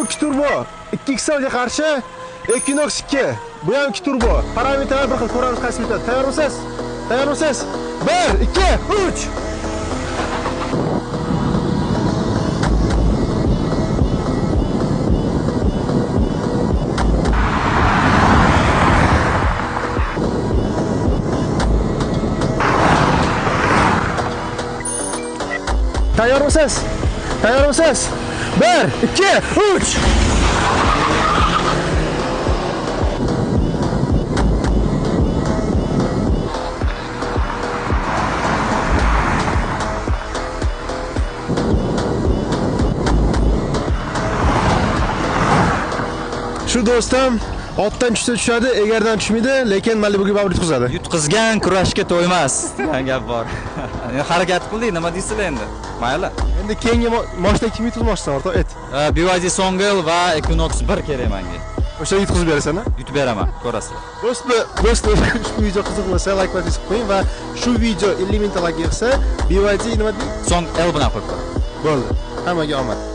2 turbo 2XL ga qarshi Equinox 2. Bu ham 2 turbo. Parametrlar bir xil, ko'ramiz qaysi yutadi. Tayyormisiz? Tayyormisiz? 1 2 3. Tayyormisiz? Tayyormisiz? 1 2 3. Shu do'stim otdan tushsa tushadi, egardan tushmaydi, lekin Malibuga baribir yutqizadi. Yutqizgan kurashga to'ymas degan gap bor. Harakat qildik, nima deysizlar endi? Mayli. Endi keyingi moshina kim yutqizmoqchisan, o'rtoq? Ayt. BYD Songl va Equinox 1 kerak menga. O'sha yutqizib berasan, a? Yutib beraman, ko'rasizlar. Do'stlar, do'stlar, ushbu video qiziq bo'lsa, like bosib qo'ying va shu video 50 mingta like yig'sa, BYD nima deydi? Song L bilan qo'yib qo'yaman. Bo'ldi. Hammaga omad.